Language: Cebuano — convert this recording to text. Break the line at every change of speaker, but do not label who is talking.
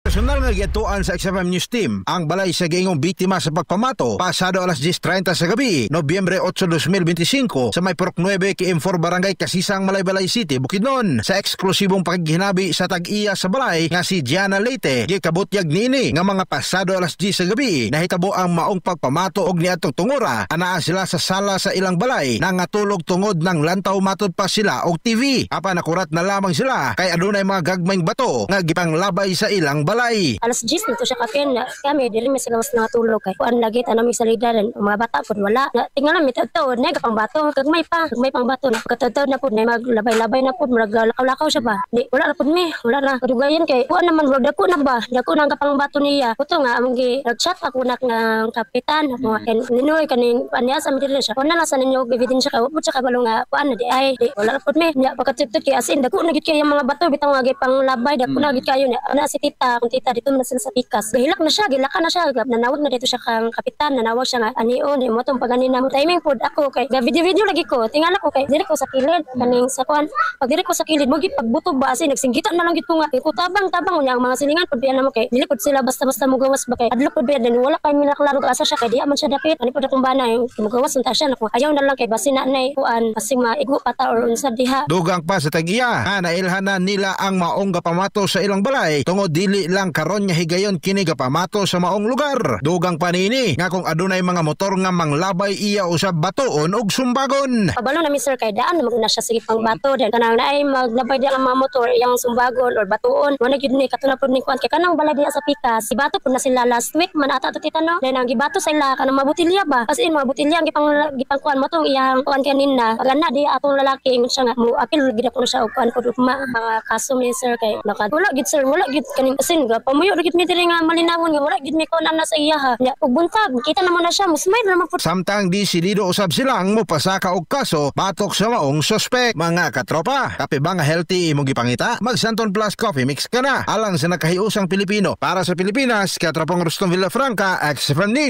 Personal nga giadtuan sa XFM News Team ang balay sa giingong biktima sa pagpamato pasado alas 10:30 sa gabi, Nobyembre 8, 2025, sa may Purok 9, KM4, Barangay Kasisang, Malaybalay City, Bukidnon. Sa eksklusibong pakigihinabi sa tag-iya sa balay nga si Gianna Leyte, gikabutyag niini nga mga pasado alas 10 sa gabi nahitabo ang maong pagpamato og niadtong tungura anaa sila sa sala sa ilang balay nangatulog tungod ng lantaw matod pa sila og TV. Apan nakurat na lamang sila kay adunay mga gagmayng bato nga gipanglabay sa ilang balay.
Alas 10 na to siya kapin na kami diri mi sa gawas natulog kay kuan lagi tanong mi sa lidaran, ang mga bata pud wala na. Tingnan mi tadto na pang bato, gagmay pa, gagmay pang bato na katadto na pud na maglabay-labay na pud, murag lakaw-lakaw siya ba. Di wala na pud mi, wala na kadugayan kay kuan naman, murag dako na ba, dako na ang kapang bato niya. Kuto nga among gi nag-chat ako nak nga kapitan ako nga kay ninoy kaning aniya sa mi diri siya kuan na lang sa ninyo ebidensya kay wa pud siya kabalo nga kuan na di ay di wala na pud mi nya pagkatudto kay as in dako na gid kay ang mga bato bitaw nga gipang labay, dako na gid kayo na ana si tita, akong tita dito man sila sa pikas. Gahilak na siya, gilaka na siya, nanawag na dito siya kang kapitan, nanawag siya nga anion mo tong paganina mo timing pod ako kay ga video video lagi ko. Tingala ko kay diri ko sa kilid kaning sa kuan. Pag diri ko sa kilid mo gipagbuto ba as in nagsinggitan na lang gid ko nga ko tabang tabang unya ang mga silingan pud biya namo kay dili pud sila basta-basta mo gawas ba kay adlok pud biya din wala kay minaklaro asa siya kay diha man siya dapit ani pud akong bana yung mugawas unta siya nako ayaw na lang kay basin na nay kuan basing maigo pa ta or unsa diha.
Dugang pa sa tag-iya nga nailhanan nila ang maong gapamato sa ilang balay tungod dili lang karon nga higayon kini gapamato sa maong lugar. Dugang pa niini nga kung adunay mga motor nga manglabay iya usab batoon og sumbagon.
Pabalo na mi, sir, kay daan naman na siya sige pang bato then kanang naay maglabay diya ang mga motor iyang sumbagon or batuon mo na gyud ni kato na pud ni kuan kay kanang balay diya sa pikas gibato pud na sila last week man ata to, tita, no? Then ang gibato sa ila kanang mabutilya ba, as in mga butilya ang gipang kuan mo tong iyang kuan kanin na pag ana diya atong lalaki ingon siya nga mo apil gid ako na siya og kuan pud ugma mga kaso ni sir kay naka wala gid, sir, wala gid kaning as in pamuyo ra gid mi diri nga malinawon nga wala gid mi kuan ana sa iya ha. Nya ug buntag kita naman na siya mo smile naman pud.
Samtang desidido usab silang mopasaka og kaso batok sa maong suspek. Mga katropa, kape ba nga healthy imong gipangita? Mag Santon Plus Coffee Mix ka na. Alang sa nakahiusang Pilipino. Para sa Pilipinas, katropang Ruston Villafranca, XFM News.